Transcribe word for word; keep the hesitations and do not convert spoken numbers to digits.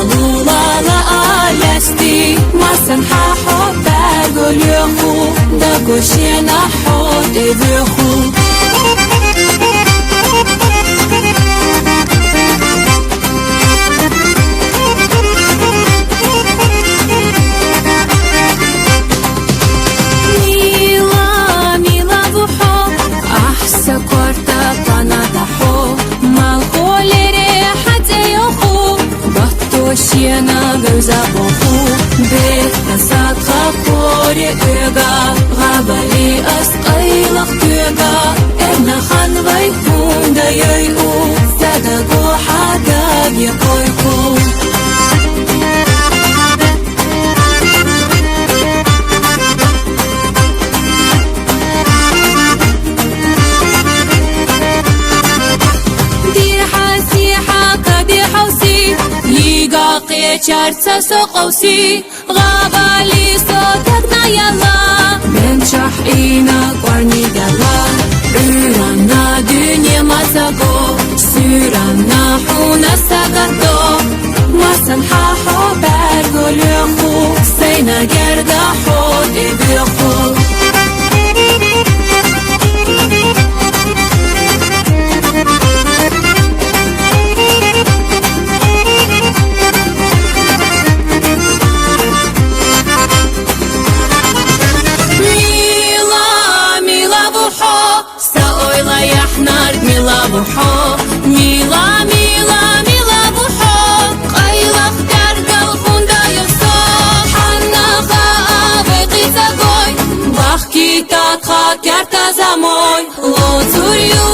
Лула ла алясти, масан хьахьо бӀаргулеху, дагу шена хьо тӀевеху. Мила, мила вухьо, ахса корта панада хьо, малхолере хьатӀеоху, батто шена гавза боху, бетта садха коре оьга, гъабали ас къайлах тёга, эрна хан вай кунда йой у, сада го хьадаги койку. Дихьа-сихьа кадихьавси, ига къечар ца сокъавси, гъабали со тагна яла, мен чахӀина кӀварни дала, гӀуьранна дуьне масаго, суьранна хьуна сагато. Масан хьахьо бӀаргулеху, сайна герда хьо тӀебеху. Мила, мила вухьо, са ойла яхӀнард мила вухьо, мила, мила, мила вухьо, къайлах тергал хунда юсо, хьанна ха авай къицагой, бахки татха керта замой, лоцур ю